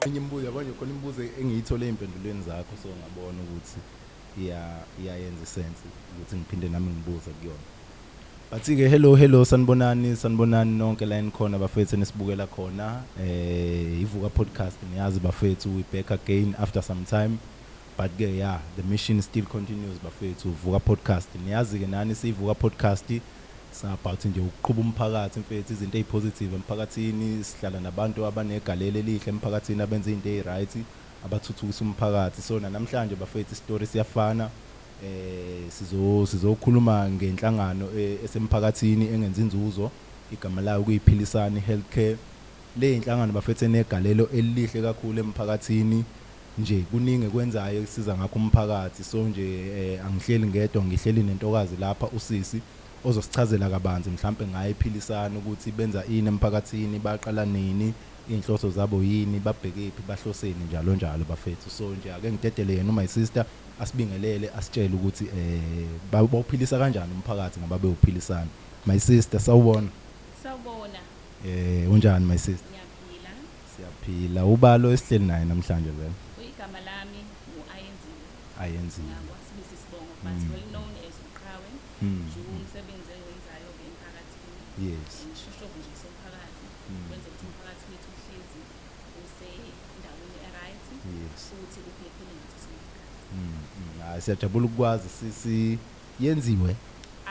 Enye imibuzo, yabo nje, khona imibuzo engiyithole ey'mpendulweni zakho, so ngabona ukuthi iyayenza i-sense ukuthi ngiphinde nami ngibuze kuyona. But-ke hello, hello, sanibonani, sanibonani nonke la enikhona bafethu, enisibukela khona. Ivuka Podcast, niyazi bafethu, we back again after some time. But ke yeah, the mission still continues bafethu. Vuka Podcast, niyazi ke nani, siyivuka Podcast, about nje ukuqhuba umphakathi mfethu, izinto ezipositive emphakathini. Sihlala nabantu abanegalelo elihle emphakathini, abenza izinto eziright, abathuthukisa umphakathi. So namhlanje bafethu, isitori siyafana. Sizokhuluma ngenhlangano esemphakathini engenza inzuzo, igama layo kuyiPhilisani Healthcare. Le inhlangano bafethu enegalelo elihle kakhulu emphakathini nje, kuningi ekwenzayo ekusiza ngakho umphakathi. So nje angihleli ngedwa, ngihleli nentokazi lapha, usisi ozosichazela kabanzi mhlambe ngayo iPhilisani, ukuthi benza ini emphakathini, baqala nini, inhloso zabo yini, babhekephi, bahloseni, njalo njalo bafethu. So nje ake ngidedele yena my sister asibingelele, asitshele ukuthi bawuphilisa kanjani umphakathi ngoba bewuphilisana. My sister, sawubona. Sawubona. Unjani my sister? Ngiyaphila. Siyaphila. Ubalo esihleli naye namhlanje vele? Igama lami ngu-Ayenzile. Ayenzile. NgakwaSibisi isibongo, but well known as uQhawe. Nje umsebenzi engiwenzayo-ke emphakathini. Ngishoshovu nje somphakathi. Kwenza ukuthi umphakathi wethu uhlezi usendaweni e-right. Futhi uphephile ngaso sonke isikhathi. Hayi, siyajabula ukwazi sisi yenziwe.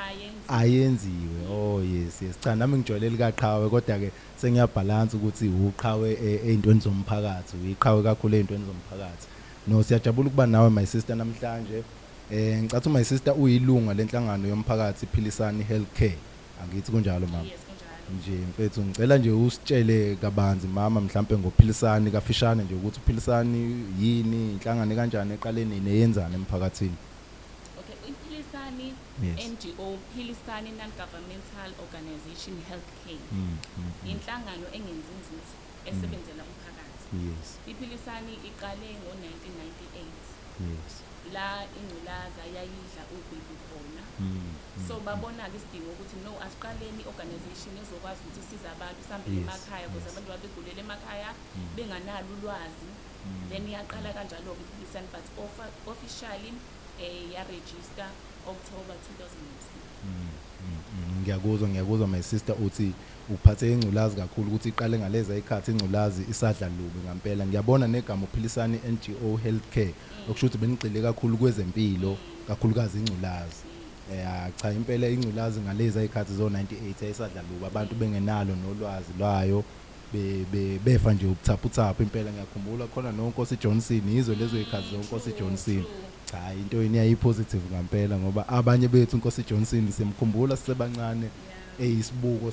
Ayenziwe. Ayenziwe. Oh yes. Cha, nami ngijwayele likaqhawe, kodwa ke sengiyabhalansa ukuthi uqhawe ey'ntweni zomphakathi, uyiqhawe kakhulu ey'ntweni zomphakathi. No, siyajabula ukuba nawe my sister namhlanje. Ngicathi my sister uyilunga lenhlangano yomphakathi Philisani Healthcare. Angithi kunjalo, mama? Yes, kunjalo. Nje mfethu, ngicela nje usitshele kabanzi mama mhlambe ngoPhilisani kafishane nje, ukuthi uPhilisani yini, inhlangano kanjani, eqale nini, eyenzani emphakathini. Okay, iPhilisani NGO, Philisani Non-Governmental Organization Healthcare. Inhlangano engenzi inzuzo esebenzela umphakathi. IPhilisani iqale ngo-1998. La ingculaza yayidla ubhedu khona. So babona-ke isidingo ukuthi no, asiqaleni i-organization ezokwazi ukuthi isize abantu, sihambele emakhaya, because abantu babegulela emakhaya benganalo ulwazi. Then yaqala kanjalo-ke iPhilisani, but officially ya-register October 2002. Ngiyakuzwa, ngiyakuzwa my sister, uthi uphathe ingculazi kakhulu, ukuthi iqale ngaleza ikhathi ingculazi isadla lubi ngampela. Ngiyabona negama uPhilisani NGO Healthcare, okusho ukuthi benigxile kakhulu kwezempilo, kakhulukazi ingculazi. Cha, impela ingculazi ngaleza ikhathi zo 98 yayisadla lubi, abantu bengenalo nolwazi lwayo, befa nje ubuthaphuthaphu impela. Ngiyakhumbula khona noNkosi Johnson, yizo lezo ikhathi zoNkosi Johnson. Cha, into yini yayi-positive ngampela, ngoba abanye bethu uNkosi Johnson simkhumbula sisebancane eyisibuko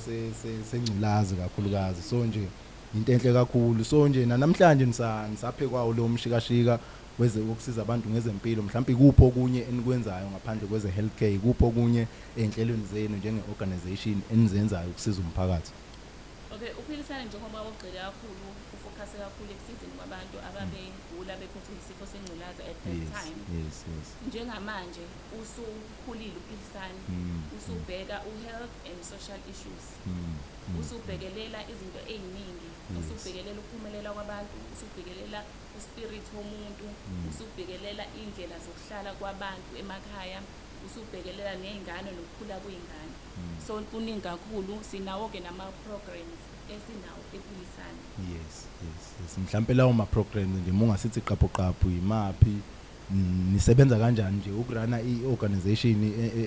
sengculazi kakhulukazi. So nje into enhle kakhulu. So nje namhlanje nisaphekwawo lo mshikashika weze wokusiza abantu ngezempilo. Mhlawumbe ikuphi okunye enikwenzayo ngaphandle kweze healthcare? Ikuphi okunye ey'nhlelweni zenu njenge-organization enizenzayo ukusiza umphakathi? Okay, uPhilisani njengoba ugxile kakhulu, ufocus kakhulu ekusizeni kwabantu ababegula bephethwe isifo sengculaza at that time. Njengamanje usukhulile uPhilisani, usubheka u-health and social issues. Usubhekelela izinto ey'ningi, usubhekelela ukuphumelela kwabantu, usubhekelela uspirit womuntu, usubhekelela iy'ndlela zokuhlala kwabantu emakhaya, usubhekelela ney'ngane nokukhula kwey'ngane. So kuningi kakhulu, sinawo-ke nama-programs esinawo ePhilisani. Yes, mhlampe lawo ma-programs nje mungasithi qaphu qaphu, yimaphi? Nisebenza kanjani nje ukuruna i-organization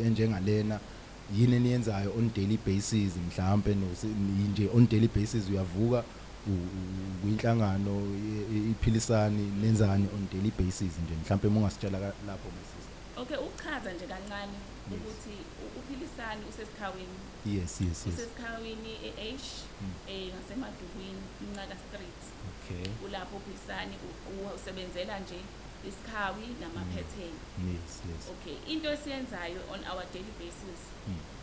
enjengalena? Yini eniyenzayo on daily basis? Mhlampe nje on daily basis uyavuka kwinhlangano iPhilisani, nenzani on daily basis nje mhlampe mungasitshela lapho, my sister? Okay, ukuchaza nje kancane ukuthi uPhilisani usesikhawini. Usesikhawini e-H, ngasemadukwini, Incaka Street. Kulapho uPhilisani usebenzela nje isikhawi namaphethelo. Okay, into esiyenzayo on our daily basis,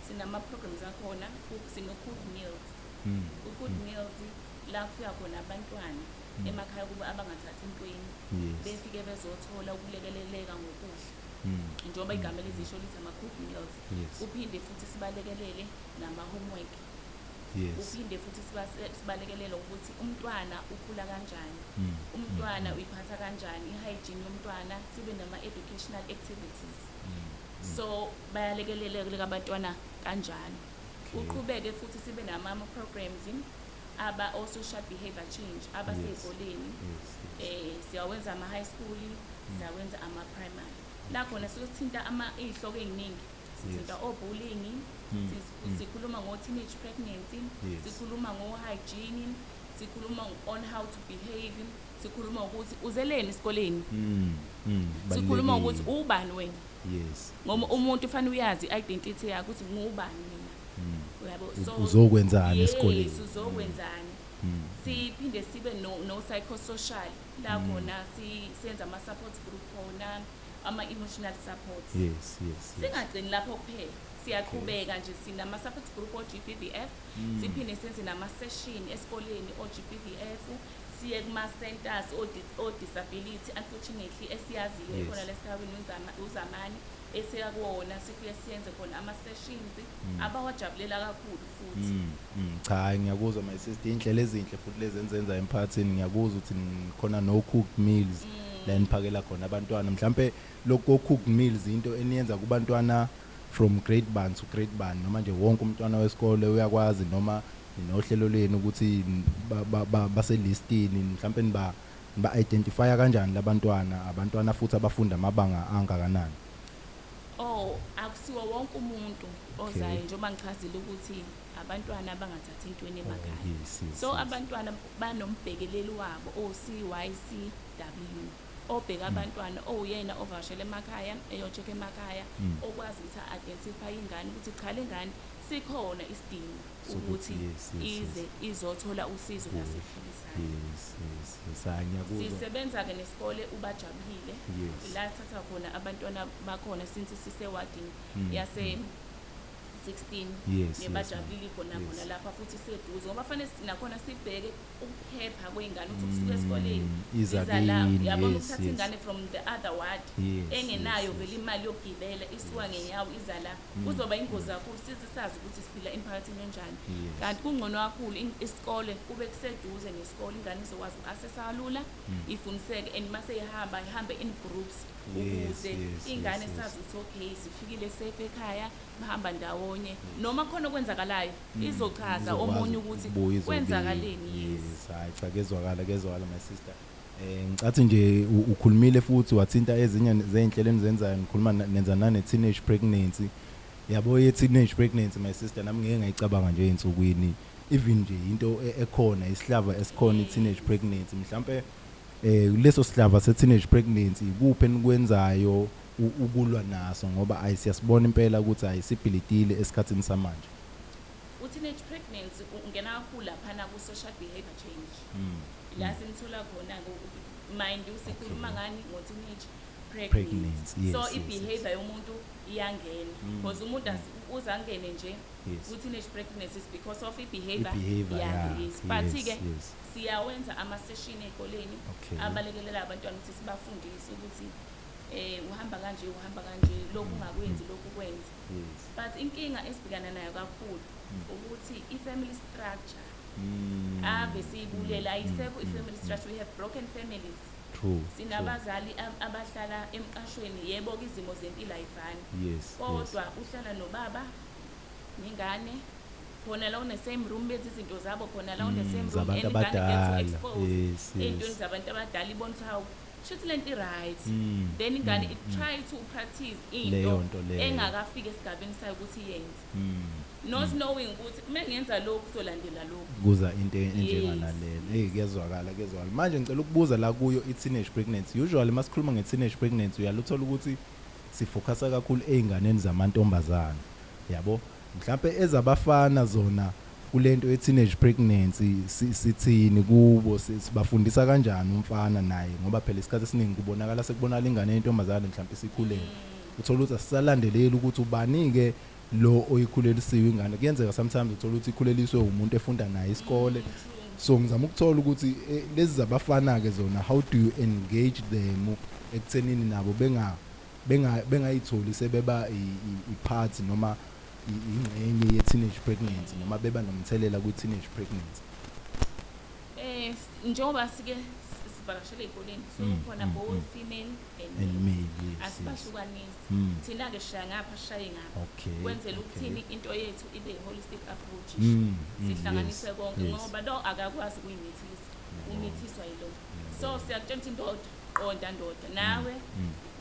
sinama-programs akhona, sino-cook meals. U-cook meals la kufika khona abantwana emakhaya kubo abangathathi intweni, befike bezothola ukulekeleleka ngokudla, njengoba igama lizisho lithi ama-cook meals. Kuphinde futhi sibalekelele nama-homework. Uphinde futhi sibalekelele ukuthi umntwana ukhula kanjani, umntwana uyiphatha kanjani, i-hygiene yomntwana, sibe nama-educational activities. So bayalekeleleka abantwana kanjalo. Uqhubeke futhi sibe nama-programs aba o-social behavior change abasey'koleni. Siyawenza ama-high school, siyawenza ama-primary, la khona siyothinta iy'hloko ey'ningi. Sithinta o-bullying, sikhuluma ngo-teenage pregnancy, sikhuluma ngo-hygiene, sikhuluma on how to behave, sikhuluma ukuthi uzeleni esikoleni, sikhuluma ukuthi ubani wena, ngoba umuntu ufanele uyazi i-identity yakhe ukuthi ngubani mina, uyabo? So Uzokwenzani esikoleni? Yes, uzokwenzani. Siphinde sibe no psychosocial, la khona senza ama support group khona, ama emotional support. yes yes, yes. Singagcini lapho kuphela, siyaqhubeka nje, sinama support group o GBVF, siphinde senze nama session esikoleni o GBVF, siye kuma centers o disability, unfortunately esiyaziyo khona lesigabeni uzamani esiya kuwona, sifike siyenze khona ama sessions abawajabulela kakhulu futhi. Cha, ngiyakuzwa, my sister, indlela ezinhle futhi lezi enzenza emphakathini. Ngiyakuzwa ukuthi khona no cooked meals la niphakela khona abantwana. Mhlambe lokho cooked meals into eniyenza kubantwana from grade 1 to grade 1, noma nje wonke umntwana wesikole uyakwazi, noma nohlelo lenu ukuthi baselistini, mhlambe niba identify kanjani labantwana, abantwana futhi abafunda amabanga angakanani? Oh, akusiwo wonke umuntu ozayo, njengoba ngichazile ukuthi abantwana abangathathi intweni emakhaya. So abantwana banombhekeleli wabo o-CYCW obheka abantwana, owuyena ovakashela emakhaya, eyo-check emakhaya, okwazi ukuthi a-identify ingane ukuthi cha, le ngane sikhona isidingo sokuthi ukuthi ize izothola usizo lasePhilisana. Yes, hayi, ngiyakuzwa. Sisebenza-ke nesikole uBajabulile, la sithatha khona abantwana bakhona since sisewadini yase 16 neBajabulile khona khona lapha futhi seduze, ngoba fanele nakhona sibheke ukuphepha kwey'ngane ukuthi kusuka esikoleni iza iza la, kini, uyabona, ukuthatha ingane from the other ward engenayo vele imali yokugibela, isuka ngenyawo iza la, kuzoba ingozi kakhulu, size sazi ukuthi siphila emphakathini onjani. Kanti kungcono kakhulu isikole kube kuseduze nesikole, ingane izokwazi uku-accessa kalula, ifundiseke, and mase ihamba ihambe in groups ukuze ingane sazi ukuthi okay, sifikile safe ekhaya, bahamba ndawonye, noma khona okwenzakalayo izochaza Izokwazi omunye ukuthi ukubuya izobika. kwenzakaleni, yes. Yes, hayi cha, kezwakala, kezwakala, my sister. Ngicathi nje ukhulumile futhi wathinta ezinye zey'nhlelo enizenzayo, nikhuluma nenza nane teenage pregnancy. Yabo, ye teenage pregnancy, my sister, nami ngeke ngayicabanga nje einsukwini, even nje into ekhona, isihlava esikhona, i-teenage pregnancy. Mhlambe leso sihlava se teenage pregnancy, ikuphi enikwenzayo ukulwa naso, ngoba ayisiyasibona impela ukuthi ayisibhilitile esikhathini samanje? U-teenage pregnancy ungena kakhulu laphana ku-social behavior change, la simthola khona, mind you, sikhuluma ngani? Ngo-teenage pregnancy. Pregnancy, yes, So i-behavior yomuntu iyangena, because umuntu uze angene nje ku-teenage pregnancy is because of i-behavior i-behavior yakhe, yes. But ke siyawenza ama-session ey'koleni abalekelela abantwana ukuthi sibafundise ukuthi uhamba kanje, uhamba kanje, lokhu ungakwenzi, lokhu kwenze. But inkinga esibhekana nayo kakhulu ukuthi i-family structure ave siyibulela, ayisekho i-family structure. We have broken families. Sinabazali abahlala emqashweni, yebo ke izimo zempilo ayifani, kodwa uhlala nobaba nengane khona la une same room, benza izinto zabo khona la une same room, zabantu and ingane gets abadala exposed ey'ntweni zabantu abadala, ibona ukuthi hawu, shuthi lento i-right, then ingane it try to practice leyo into nto leyo engakafiki esigabeni sayo ukuthi iyenze, not knowing ukuthi uma ngenza lokhu kuzolandela lokhu. Kuza into enjenganalena. Hey, kuyezwakala, kuyezwakala. Manje ngicela ukubuza la kuyo i-teenage pregnancy. Usually masikhuluma nge-teenage pregnancy, uyaluthola ukuthi sifocusa kakhulu ey'nganeni zamantombazana, yabo? Mhlambe ezabafana zona kulento ye-teenage pregnancy sithini kubo? Sibafundisa kanjani umfana naye? Ngoba phela isikhathi esiningi kubonakala sekubonakala ingane yentombazane mhlambe isikhulele, uthola ukuthi asisalandeleli ukuthi ubani-ke lo oyikhulelisiwe ingane. Kuyenzeka sometimes uthola ukuthi ikhuleliswe umuntu efunda naye isikole. So ngizama ukuthola ukuthi lezi zabafana-ke zona, how do you engage them ekuthenini nabo bengayitholi sebeba i-part noma Ingxenye ye-teenage pregnancy noma beba nomthelela kwi-teenage pregnancy? Njengoba sike sivakashele ey'koleni, so khona both female and and male. Male, yes. Asibahlukanisi. Thina-ke sishaya ngapha, sishaye ngapha, kwenzela ukuthini? Into yethu ibe i-holistic approach, sihlanganise konke, ngoba lo akakwazi ukuyimithisa, umithiswa yilo. So siyakutshela ukuthi, ndoda, qonda, ndoda, nawe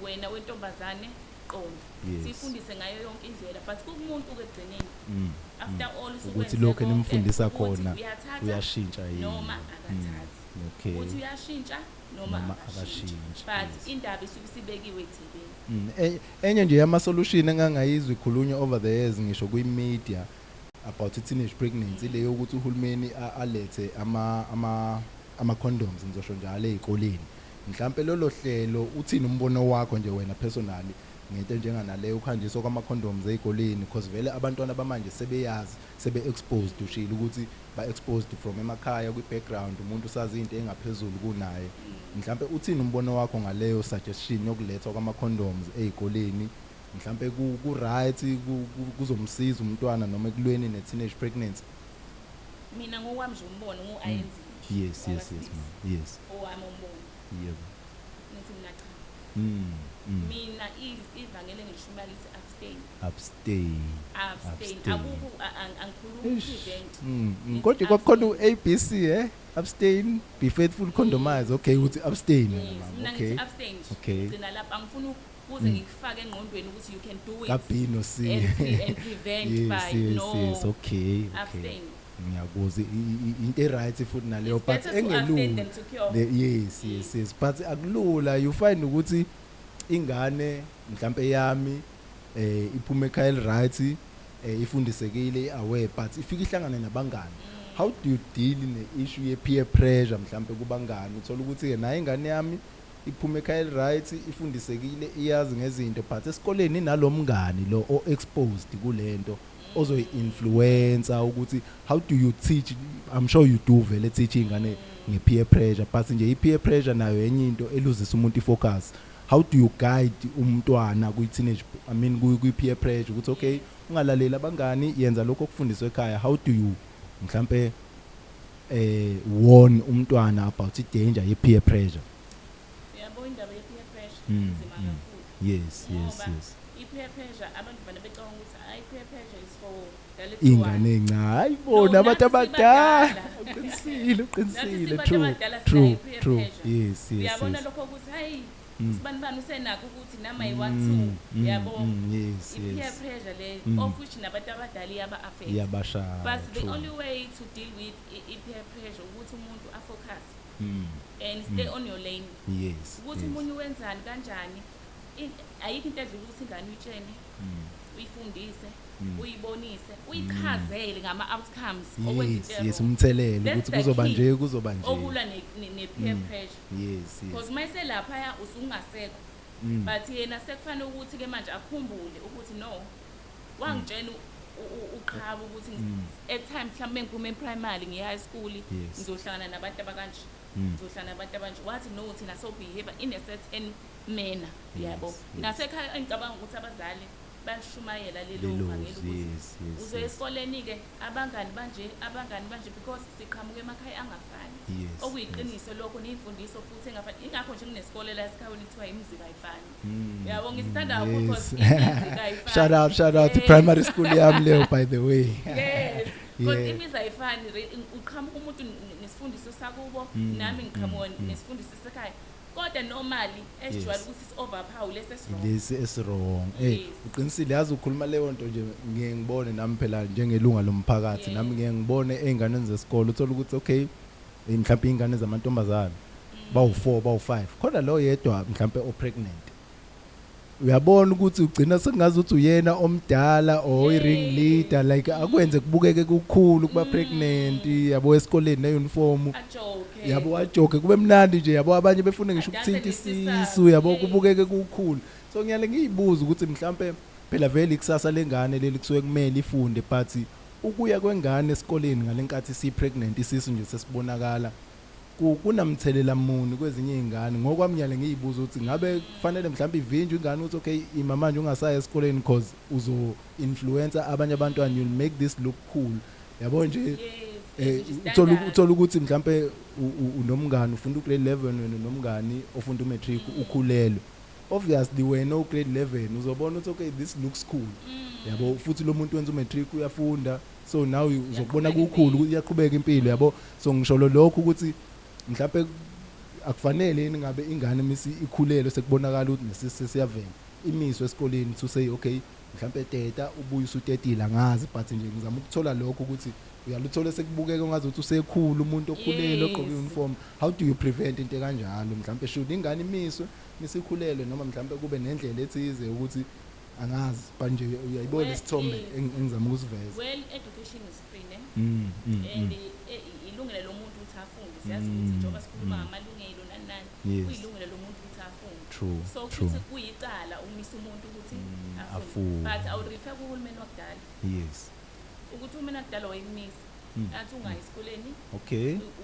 wena wentombazane, qonda. Sifundise ngayo yonke indlela, but kukumuntu-ke ekugcineni, after all Ukuthi usukwenze lokhu konke, enimfundisa ukuthi khona uyathatha uyashintsha yini. Noma akathathi, ukuthi uyashintsha noma Noma akashintshi, akashintshi, but indaba isuke isibekiwe ethebeni. Enye nje yama-solution engangayizwa ikhulunywa over the years, ngisho kwi-media, about i-teenage pregnancy, le yokuthi uhulumeni alethe ama-condoms, ngizosho njalo, ey'koleni. Mhlampe lolo hlelo, uthini umbono wakho nje wena personally ngento enjenganaleyo, ukuhanjiswa kwama-condoms ey'koleni? Because vele abantwana bamanje sebeyazi, sebe-exposed, ushilo ukuthi ba-exposed from emakhaya, kwi-background, umuntu usazi into engaphezulu kunaye. Mhlampe uthini umbono wakho ngaleyo suggestion yokulethwa kwama-condoms ey'koleni? Mhlampe ku-right, kuzomsiza umntwana noma ekulweni ne-teenage pregnancy? Mina ngokwami nje umbono, ngu-ayenzi nje Yes, ma'am, yes. Owami umbono, ngithi mina cha. Mina ivangeli engilishumayela lithi abstain. Abstain. Abstain. Abstain. Akukho angikhulumi Eish. prevent. Kodwa kwakukhona u-ABC, abstain, be faithful, condomize. Okay, uthi abstain wena, Yes, mama. mina ngithi abstain nje. Gcina lapho, angifuni kuze ngikufake engqondweni ukuthi you can do it Ka B no C. and prevent by, no. Yes, okay. Abstain. Ngiyakuzwa. Into e-right futhi naleyo, It's but better to abstain engelula. than to cure. Yes, but akulula. You find ukuthi ingane mhlambe yami iphuma ekhaya eli-right, ifundisekile, aware, but ifika ihlangane nabangani. How do you deal ne-issue ye-peer pressure mhlambe kubangani? Uthola ukuthi-ke naye ingane yami iphuma ekhaya eli-right, ifundisekile, iyazi ngezinto, but esikoleni inalo mngani lo o-exposed kulento, ozoyi-influencer ukuthi, how do you teach? I'm sure you do vele teach ingane nge-peer pressure, but nje i-peer pressure nayo enye into eluzisa umuntu i-focus. How do you guide umntwana kwi-teenage, I mean, kwi-peer pressure, ukuthi okay, ungalaleli abangani, yenza lokho okufundiswe ekhaya? How do you mhlambe warn umntwana about i-danger ye-peer pressure? Uyabo, indaba ye-peer pressure inzima kakhulu. yes Ngoba i-peer pressure, abantu vane becabanga ukuthi hayi, i-peer pressure is for the little Ingane one. encane, hayi bo, No, nabantu nathi abadala. sibadala. Uqinisile, uqinisile. Nathi sibantu True. abadala True. sinayo i-peer True. pressure. Yes. Uyabona lokho ukuthi hayi, usibani bani usenakho ukuthi nama yi-1 2, yabo, i-peer pressure le, of which nabantu abadala iyaba-affect, Iyabashaya. but the True. only way to deal with i-peer pressure ukuthi umuntu afocus and stay on your lane, ukuthi umunye wenzani kanjani. Ayikho into edlula ukuthi ingane uyitshene, uyifundise, uyibonise, uyichazele ngama-outcomes okwenza into e-wrong. Umthelelo That's ukuthi the kuzoba key nje, kuzoba nje. Okulwa ne-peer pressure, because uma eselaphaya usungasekho, but yena sekufanele ukuthi-ke manje akhumbule ukuthi no, wangitshela uqhawe ukuthi at time mhlawumbe ngiphume e-primary ngiye high school, ngizohlangana nabantu abakanje, ngizohlangana nabantu abanje, wathi no, thina so behave in a certain manner, yabo. Nasekhaya engicabanga ukuthi abazali bayashumayela lelo Lelo vangeli ukuthi uzoya esikoleni-ke, abangani banje, abangani banje, because siqhamuka emakhaya angafani, okuyiqiniso lokho, ney'mfundiso futhi engafani. Ingakho nje kunesikole la esikhawini kuthiwa imizi kayifani. Yabo, ngisithanda kakhulu because imizi kayifani. Shout out, shout out to primary school yami leyo, by the way. Yes, because imizi ayifani. Uqhamuka umuntu nesifundiso sakubo, nami ngiqhamuka nesifundiso sekhaya, kodwa normally esijwayele ukuthi si-overpower lesi esi-wrong. Lesi esi-wrong. Uqinisile, yazi, ukhuluma leyo nto nje, ngiye ngibone nami phela njengelunga lomphakathi, nami ngiye ngibone ey'nganeni zesikole, uthola ukuthi okay, mhlawumbe iy'ngane zamantombazane bawu-4, bawu-5, khona lo yedwa mhlawumbe o-pregnant. Uyabona ukuthi ugcina sekungazi ukuthi uyena omdala or i-ring leader, like akwenze kubukeke kukhulu kuba pregnant, yabo, esikoleni ne-uniform. Ajoke. Yabo, ajoke, kube mnandi nje, yabo, abanye befuna ngisho Adanse ukuthinta nesisaba. isisu, yabo, kubukeke kukhulu. So ngiyale ngiyibuza ukuthi mhlambe phela vele ikusasa lengane leli, kusuke kumele ifunde, but ukuya kwengane esikoleni ngalenkathi si-pregnant, isisu nje sesibonakala, Kunamthelela muni kwezinye izingane? Ngokwami ngiyale ngiyibuza ukuthi ngabe kufanele mhlawumbe ivinjwe ingane ukuthi, okay, ima manje, ungasayi esikoleni cause uzo influence abanye abantwana, you'll make this look cool, yabo nje. Uthola ukuthi mhlambe unomngani ufunda ugrade 11, wena unomngani ofunda umatric, ukhulelwe. Obviously wena ugrade 11 uzobona ukuthi, okay, this looks cool, yabo, futhi lo muntu wenza umatric, uyafunda, so now uzokubona Iyaqhubeka kukhulu impilo. Iyaqhubeka impilo, yabo. So ngisholo lokho ukuthi mhlambe akufanele yini ngabe ingane misi ikhulelwe, sekubonakala ukuthi nesisi siyavela, imiswe esikoleni to say, okay, mhlambe teta ubuye usutetile, angazi, but nje ngizama ukuthola lokho ukuthi uyaluthola sekubukeka ngazi ukuthi usekhulu umuntu okhulelwe ogqoke uniform. How do you prevent into kanjalo? Mhlambe should ingane imiswe misikhulelwe, noma mhlambe kube nendlela ethize ukuthi, angazi, but nje uyayibona isithombe engizama ukusiveza. Well, education is free, ne? Mm. And ilungelo lomuntu ukuthi afunde. Siyazi ukuthi njengoba sikhuluma ngamalungelo nani nani, kuyilungelo lomuntu ukuthi afunde. True. So True. futhi kuyicala umisa umuntu ukuthi afunde. Afunde. But I would refer kuhulumeni wakudala ukuthi uhulumeni wakudala wayekumisa, athi ungayi esikoleni,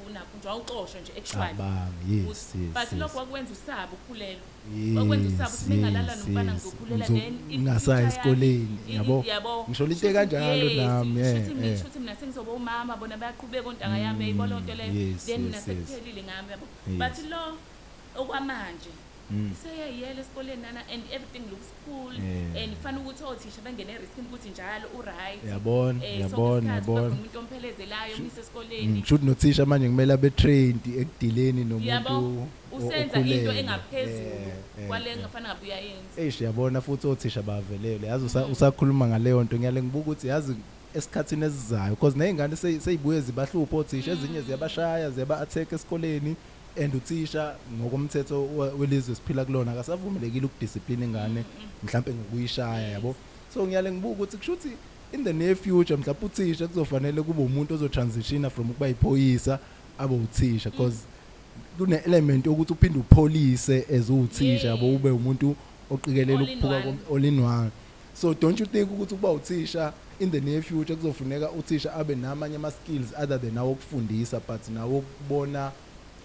unakho nje wawuxoshwa nje actually. Cabanga, yes. But lokho kwakwenza usabe ukukhulelwa, kwakwenza usabe ukuthi mengalala nomfana ngizokhulela, then Ngingasayi i-future yami esikoleni, yabo. Yabo. Ngisho into Shuthi kanjalo nami, shuthi mina, shuthi mina sengizoba umama, bona bayaqhubeka ontanga yami, yayibona loo nto leyo, then mina sekuphelile ngami, yabo. But lo okwamanje useyayiyela esikoleni nana and everything looks cool and fanele ukuthi othisha bengene eriskini ukuthi njalo u-right. Yabona. Sonke Yabona. isikhathi kuba Yabona. khona umuntu omphelezelayo umise esikoleni. Kushuthi nothisha manje kumele abe trained ekudileni nomuntu Yabo, usenza into okhulelwe. engaphezulu kwale engafana ngabe uyayenza. Eish, yabona, futhi othisha bavelele, yazi, usakhuluma ngaleyo nto, ngiyale ngibuka ukuthi, yazi, esikhathini esizayo, because ney'ngane seyibuye zibahlupha othisha, ezinye ziyabashaya, ziyaba-attack esikoleni, and uthisha ngokomthetho welizwe esiphila kulona akasavumelekile ukudiscipline ingane mhlampe ngokuyishaya, yabo. So ngiyale ngibuka ukuthi kusho ukuthi in the near future mhlawumbe uthisha kuzofanele kube umuntu ozotransitiona from ukuba yiphoyisa abe uthisha, because kune-element yokuthi uphinde upholise as uthisha, yabo, ube umuntu oqikelela All in ukuphuka one. all in one. So don't you think ukuthi ukuba uthisha in the near future kuzofuneka uthisha abe namanye ama-skills other than awokufundisa, but nawokubona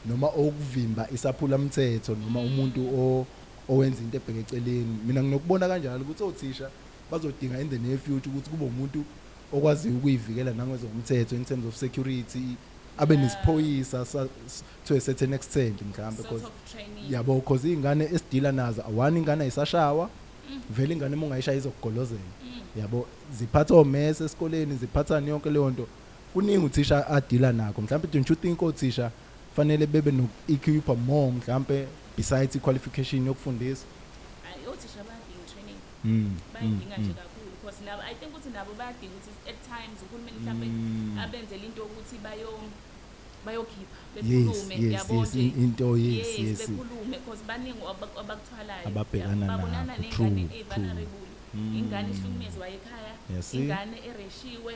noma okuvimba isaphula mthetho noma umuntu owenza into ebheke eceleni? Mina nginokubona kanjalo ukuthi othisha bazodinga in the near future ukuthi kube umuntu okwaziyo ukuyivikela nangezomthetho in terms of security, abe nesiphoyisa to a certain extent mhlawumbe Sort because of training. yabo, because iy'ngane esidila nazo, one, ingane ayisashawa vele, ingane uma ungayishaya izokugolozela, yabo, ziphatha omese esikoleni, ziphathani, yonke leyo nto. Kuningi uthisha adila nakho. Mhlawumbe don't you think othisha fanele bebe noku-equipa more mhlawumbe besides i-qualification yokufundisa? Hayi, othisha bayadinga training, bayadinga nje kakhulu, because nabo, I think ukuthi nabo bayadinga ukuthi at times uhulumeni mhlawumbe abenzele into yokuthi bayokhipha bekhulume, yabo nje. Into, yes. Bekhulume, because baningi abakuthwalayo. Ababhekana Babonana nakho, ney'ngane true. ey'vulnerable, ingane ihlukunyezwa ekhaya, You see? ingane ereshiwe,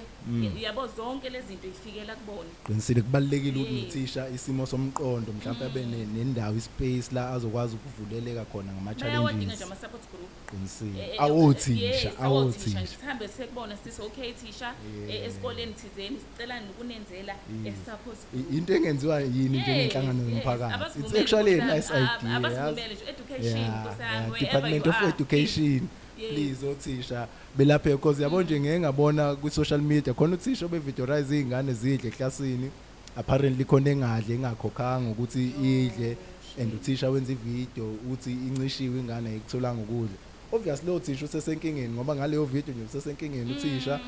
yabo, zonke lezi zinto ifikela kubona. Qinisile, kubalulekile ukuthi nothisha isimo somqondo mhlawumbe abe nendawo, ispace la azokwazi ukuvuleleka khona Bayawadinga ngama-challenges. Nje ama-support group. Qinisile, awothisha. Yes, awothisha. Awothisha. Nje sihambe sekubona sithi, okay thisha, esikoleni thizeni sicela nokunenzela a support group. Into engenziwa yini njengenhlangano yomphakathi, it's Abasivumele, actually a Nkosi nice yami, idea, yazi. abasivumele nje education, Nkosi yami, wherever Department you of are, Education, please, othisha belaphe, because yabo nje ngeke ngabona kwi-social media khona uthisha obevideorize iy'ngane zidle eklasini, apparently khona engadli, engakhokhanga ukuthi idle, and uthisha wenza ivideo uthi incishiwe ingane, ayikutholanga ukudla. Obviously lo thisha usesenkingeni, ngoba ngaleyo video nje usesenkingeni uthisha,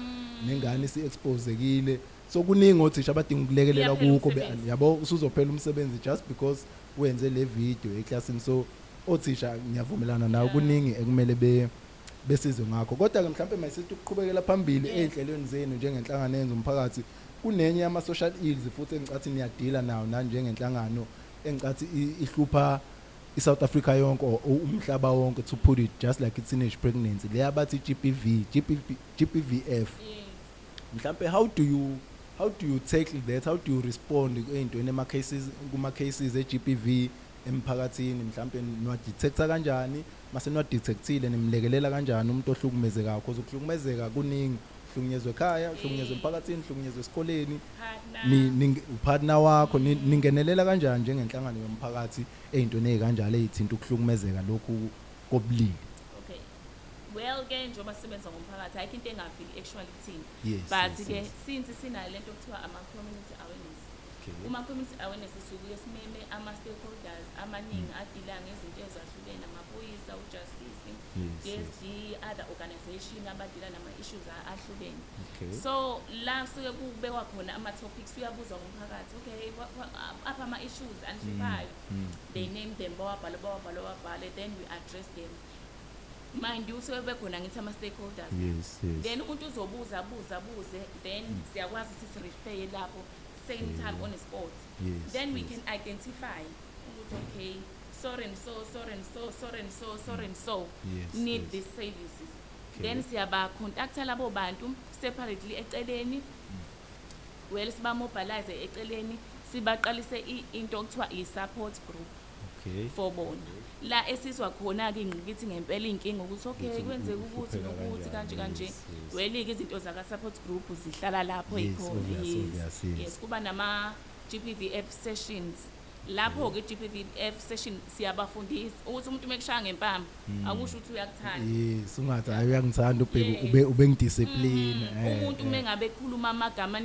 nengane isi-exposekile. So kuningi othisha abadinga ukulekelelwa Uyaphela kukho umsebenzi. Yabo, usuzophela umsebenzi just because wenze le video eklasini. So othisha, ngiyavumelana nawe, kuningi ekumele besizwe ngakho. Kodwa-ke mhlawumbe mayisithi ukuqhubekela phambili ey'nhlelweni zenu njengenhlangano yenza umphakathi, kunenye yama-social ills futhi engicathi niyadila nawo nani njengenhlangano, engicathi ihlupha i-South Africa yonke or umhlaba wonke, to put it just like i-teenage pregnancy leya bathi GBV, GBV, GBVF. Mhlambe how do you tackle that? How do you respond ey'ntweni ema-cases, kuma-cases e-GBV emphakathini? Mhlambe niwadetecta kanjani? Mase niwadetectile, nimlekelela kanjani umuntu ohlukumezekayo? Because ukuhlukumezeka kuningi, Uhlukunyezwa ekhaya, uhlukunyezwa emphakathini, uhlukunyezwa esikoleni. Partner. Upartner wakho, ningenelela kanjani njengenhlangano yomphakathi ey'ntweni ey'kanjalo ey'thinta ukuhlukumezeka lokhu kobulili? Okay, well ke, njengoba sisebenza ngomphakathi, ayikho into engafiki actually kuthina. But ke since sinayo lento okuthiwa ama-community awareness, kuma-community awareness sisuke simeme ama-stakeholders amaningi adeala ngezinto ezahlukene, amaphoyisa, ujustice, DSD, other organization abadeala nama-issues ahlukene. So la suke kubekwa khona ama-topics, uyabuzwa ngumphakathi, okay, apha ama-issues anihluphayo. They name them, bawabhale, bawabhale, bawabhale, then we address them. Mind you, suke bekhona ngithi ama-stakeholders. Then umuntu uzobuza, abuze, abuze, then siyakwazi ukuthi sirefer lapho same time on a spot. Then we can identify ukuthi okay, so and so, so and so, so and so, so and so need these services. Then siyaba-contacta labo bantu separately eceleni. Well, siba-mobilize eceleni, sibaqalise into okuthiwa i-support group for bona, la esizwa khona-ke ingqikithi ngempela, iy'nkinga ukuthi okay, Ukuthi kwenzeka ukuthi uhlupheka nokuthi kanje kanjani, kanje. Well-ke, izinto zaka-support group zihlala lapho ey'khona. Obvious. Yes, kuba nama-GBVF sessions. Lapho-ke i-GBVF session siyabafundisa ukuthi umuntu uma ekushaya ngempama, akusho ukuthi uyakuthanda. Yes, ungathi hayi, uyangithanda, ubheke ube ubengidiscipline. Umuntu uma ngabe ekhuluma amagama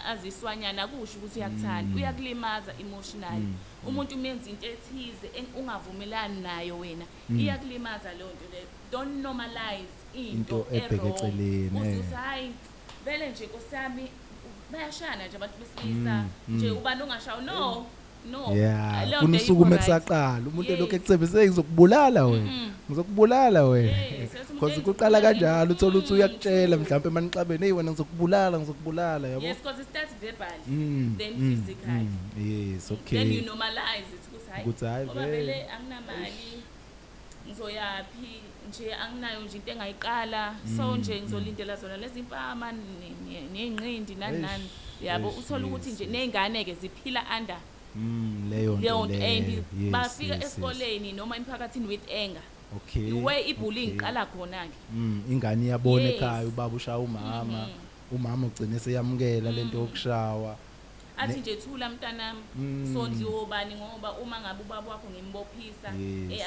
aziswanyana, akusho ukuthi uyakuthanda, uyakulimaza emotionally. Umuntu uma enza into ethize ungavumelani nayo wena, iyakulimaza leyo nto leyo. Don't normalize into Into ebheke e-wrong. eceleni, Uze uthi hayi vele nje, nkosi yami, bayashana nje abantu besilisa nje, ubani ongashawa? No, no. Yeah, Leyo funa nto usukume ayikho right. kusaqala umuntu elokhu ekuthembise, "Ngizokubulala wena, ngizokubulala wena." Yes, umuntu Because kuqala kanjalo, uthola ukuthi uyakutshela mhlawumbe manixabene, "Hey wena, ngizokubulala, ngizokubulala," yabo. Yes, because it starts verbally, then physically. Yes okay Then you normalize it ukuthi hayi, Ukuthi hayi ngoba vele. vele anginamali, ngizoyaphi nje, anginayo nje into engayiqala, so nje ngizolindela zona lezi mpama ney'nqindi nani nani, yabo. Uthola ukuthi nje ney'ngane-ke ziphila under Leyo leyo nto nto and leyo. Bafika esikoleni noma emphakathini with anger. Where i-bullying iqala khona-ke. Ingane iyabona ekhaya ubaba ushaya umama, umama ugcine seyamukela lento yokushawa. Athi nje, "Thula mntanami, sondliwe obani? Ngoba uma ngabe ubaba wakho ngimbophisa,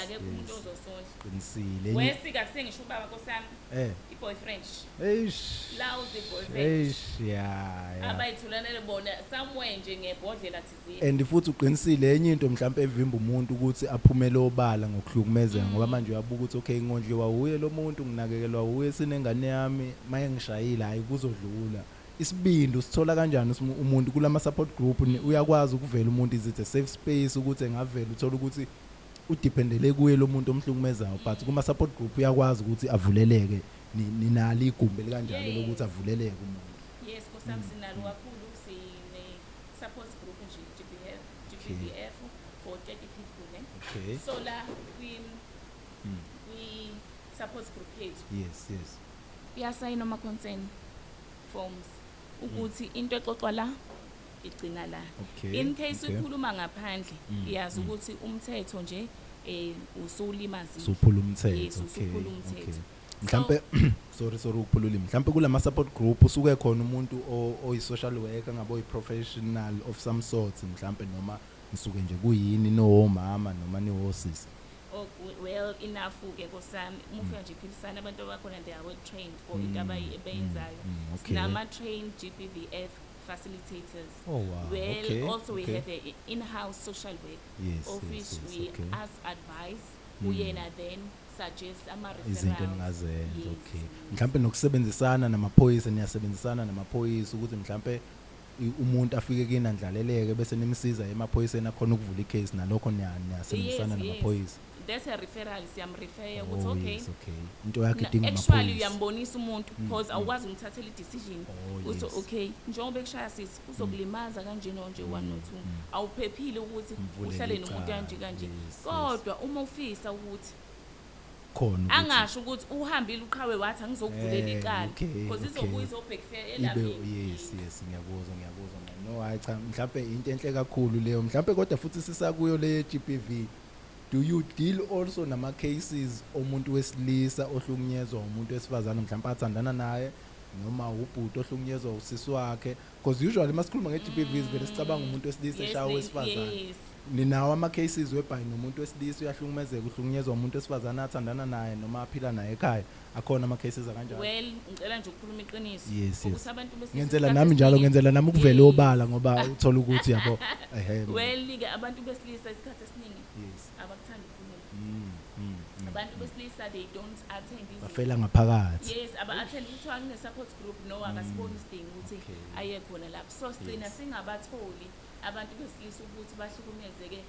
akekho umuntu ozosondla." Qinisile. Wesika kusengisho ubaba, nkosi yami, i-boyfriend, Eish. lousy boyfriend, Eish, yeah. abayithulanele bona somewhere nje ngebhodlela thizeni. And futhi uqinisile, enye into mhlawumbe evimba umuntu ukuthi aphumele obala ngokuhlukumezeka, ngoba manje uyabuka ukuthi okay, ngondliwa uye lo muntu, nginakekelwa uye, sinengane yami, maye ngishayile hayi kuzodlula. Isibindi usithola kanjani umuntu kulama support group? Uyakwazi ukuvela umuntu? Is it a safe space ukuthi engavela? Uthola ukuthi udependele kuye lo muntu omhlukumezayo, but kuma support group uyakwazi ukuthi avuleleke? Ninalo igumbi elikanjalo lokuthi avuleleke umuntu? Yes, nkosi yami, sinalo kakhulu. Sine support group nje, GBF, GBVF for 30 people, ne. So la kwi support group yethu, uyasayina ama-consent forms ukuthi into exoxwa la igcina la. In case ukhuluma ngaphandle, iyazi ukuthi umthetho nje usulimazile. Usuphula umthetho. Yes, usuphula umthetho. Mhlambe, sorry ukuphula ulimi, mhlambe kulama support group usuke khona umuntu oyi social worker, ngabe oyi professional of some sort mhlambe, noma nisuke nje kuyini, nomama noma niwosisi? Oh, well enough ke, nkosami, uma ufika nje iphilisana, abantu abakhona they are well trained for into abayenzayo. Sinama trained GBVF facilitators. Well, also we have a in-house social work of which we ask advice kuyena, then suggest ama Izinto referrals. eningazenza. Yes. Okay, mhlambe nokusebenzisana namaphoyisa, niyasebenzisana namaphoyisa ukuthi mhlambe umuntu afike kini andlaleleke, bese nimsiza emaphoyiseni akhona ukuvula icase? Nalokho niyasebenzisana Yes. namaphoyisa? That's a referral, siyamrefer ukuthi okay, Yes, okay, into yakhe idinga actually amaphoyisa. Uyambonisa umuntu because awukwazi umthathela i-decision. Uthi okay, njengoba ekushaya sisi, uzokulimaza kanjena nje, one no two, awuphephile ukuthi Mvulele uhlale nomuntu icala. kanje kanje. Yes. Kodwa uma ufisa ukuthi Khona ukuthi angasho ukuthi uhambile uqhawe wathi angizokuvulela icala, because izobuya izobhekufela Ibe elabeni. Yes, ngiyakuzwa. No, hayi cha, mhlambe into enhle kakhulu leyo mhlambe. Kodwa futhi sisakuyo le GBV, do you deal also nama cases omuntu wesilisa ohlukunyezwa umuntu wesifazane, mhlambe athandana naye? Noma ubhuti ohlukunyezwa usisi wakhe, because usually masikhuluma nge-GBVs vele sicabanga umuntu wesilisa eshaya owesifazane. Ninawo ama-cases whereby nomuntu wesilisa uyahlukumezeka, uhlukunyezwa umuntu wesifazane athandana naye noma aphila naye ekhaya? Akhona ama-cases akanjalo? Well, ngicela nje ukukhuluma iqiniso ukuthi abantu besilisa Ngenzela isikhathi nami njalo, esiningi ngenzela nami ukuvela obala, ngoba uthola ukuthi, yabo, ehe. Well-ke, abantu besilisa isikhathi esiningi abakuthandi ukukhuluma. Abantu besilisa, they don't attend izinto. Bafela ngaphakathi. Yes, aba-attend. Kuthiwa kune-support group, no, akasiboni isidingo ukuthi aye khona lapho, so sigcina singabatholi abantu besilisa ukuthi bahlukumezeke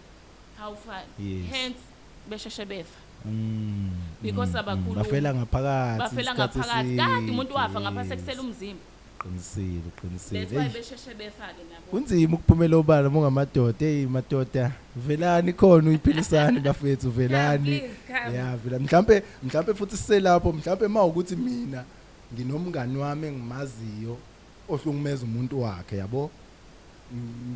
how far. Hence besheshe befa because abakhulumi. Bafela ngaphakathi Bafela isikhathi ngaphakathi. Kade umuntu wafa ngapha eside. sekusele umzimba. Qinisile, uqinisile. That's why Eish. besheshe befa-ke nabo. Kunzima ukuphumela obala uma ungamadoda. Hey madoda, velani khona uyiphilisani bafethu, velani. Please come. Ya, vela. Mhlambe futhi siselapho, mhlambe mawukuthi mina nginomngani wami engimaziyo ohlukumeza umuntu wakhe, yabo,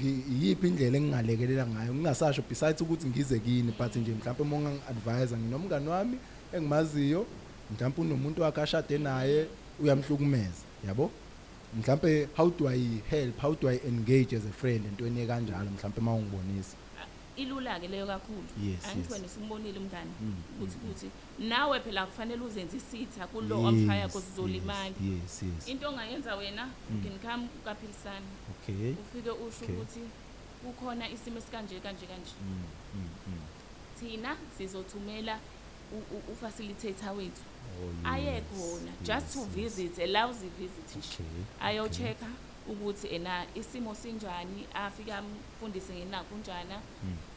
iyiphi indlela engingalekelela ngayo, ngingasasho besides ukuthi ngize kini, but nje mhlambe uma ungangi-advise, nginomngani wami engimaziyo, mhlambe unomuntu wakhe ashade naye, uyamhlukumeza, yabo, mhlambe how do I help, how do I engage as a friend entweni kanjalo, mhlambe uma ungibonisa? Ilula-ke leyo kakhulu. Angithi wena usumbonile umngani ukuthi kuthi nawe phela kufanele uzenze isitha kulo amshaya, cause uzolimala. yes yes Into ongayenza wena, you can come kaphilisana, ufike usho ukuthi kukhona isimo esikanje kanje kanje. Thina sizothumela u-facilitator wethu aye khona just to visit, a lousy visit nje, ayo-check-a ukuthi ena isimo sinjani, afike amfundise ngenakho unjana,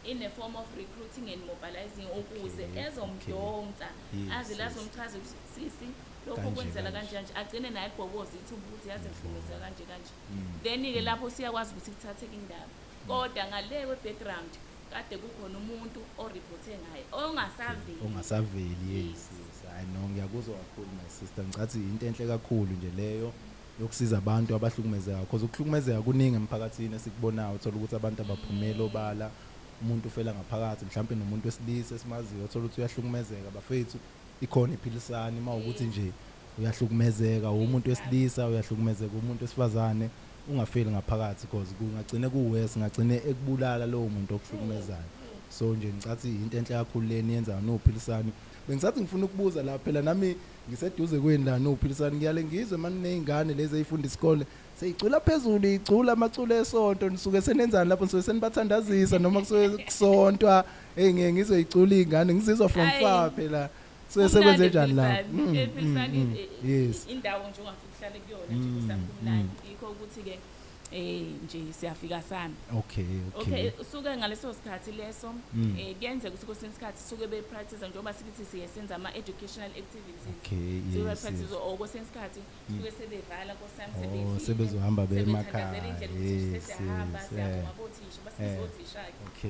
in a form of recruiting and mobilizing ukuze ezomdonsa aze la azomchaza ukuthi sisi, lokho Kanje, kwenzela kanje. kanje kanje, agcine naye ebhokoza ithuba ukuthi yazi ngihlukumezeka kanje kanje. Then-ke lapho siyakwazi ukuthi kuthatheke indaba, kodwa ngale kwe-background kade kukhona umuntu o-reporte ngaye ongasaveli. Ongasaveli, yes. Yes. Yes, hayi no, ngiyakuzwa kakhulu my sister. Ngicathi into enhle kakhulu nje leyo yokusiza abantu abahlukumezeka, because ukuhlukumezeka kuningi emphakathini esikubonayo. Uthola ukuthi abantu abaphumeli obala, umuntu ufela ngaphakathi, mhlawumbe nomuntu wesilisa esimaziyo uthola ukuthi uyahlukumezeka. Bafethu, ikhona iphilisani uma ukuthi nje uyahlukumezeka umuntu wesilisa, uyahlukumezeka umuntu wesifazane, ungafeli ngaphakathi, because kungagcine kuworse, ngagcine ekubulala lowo muntu okuhlukumezayo. So nje ngicathi into enhle kakhulu leni yenzayo nophilisani. Bengisathi ngifuna ukubuza la, phela nami ngiseduze kweni la nophilisani, ngiyale ngizwe manje nezingane lezi ezifunda isikole seyicula phezulu, icula amaculo esonto. Nisuke senenzani lapho? Nisuke senibathandazisa noma kusuke kusontwa? Hey, ngiye ngizwe icula izingane, ngizizwa from Ayi. far phela. Suke sekwenze njani lapho? Ephilisani indawo nje ongafika uhlale kuyona nje, kusakumnandi, yikho ukuthi-ke nje siyafika sana. Okay, usuke ngaleso sikhathi leso kuyenzeka ukuthi kwesinye isikhathi suke be-practice, njengoba sithi siye senza ama-educational activities, suke be-practice, or kwesinye isikhathi suke sebevala, nkosi yami, Oh, sebezohamba beye emakhaya. Sebethandazela indlela ukuthi sesiyahamba, siyabonga bothisha, basibiza othisha-ke.